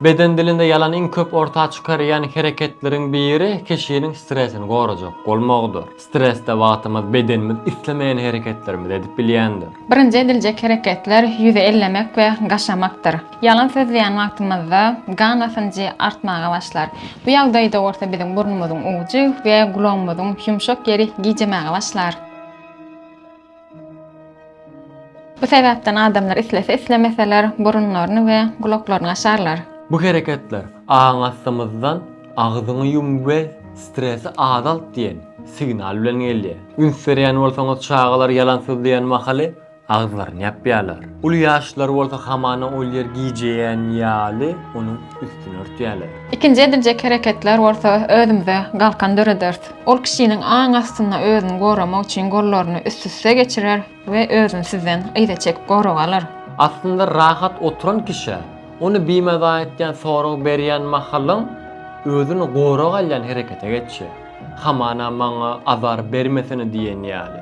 Beden dilinde ýalan iň köp orta çykarýan hereketleriň biri kişiniň stresini gorajak bolmagydyr. Stresde wagtymyz bedenimiz islemeýän hereketlerimizi edip bilýändir. Birinji ediljek hereketler ýüzi ellemek we gaşamakdyr. Ýalan sözleýän wagtymyzda gan basynjy artmaga başlar. Bu ýagdaýda bolsa biziň burnumyzyň ujy we gulagymyzyň ýumşak ýeri gijemäge başlar. Bu sebäpden adamlar islese-islemeseler burunlaryny we gulaklaryny gaşarlar. Bu hereketler aň astymyzdan agzyňy ýum we stresi azalt diýen signal bilen gelýär. Üns berýän bolsaňyz çagalar ýalan sözleýän mahaly agyzlaryny ýapýarlar. Uly ýaşlylar bolsa hamana ol ýer gijeýän ýaly onuň üstüni örtýärler. Ikinji ediljek hereketler bolsa özümize galkan dörederis. Ol kişiniň aň astynda özüni goramak üçin gollaryny üst-üste geçirer we özüni sizden yza çekip gorag alar. Aslynda rahat oturan kişä ony bimaza etýän sorag berýän mahalyň özüni gorag alýan herekete geçýär. Hamana maňa azar bermesene diýen ýaly.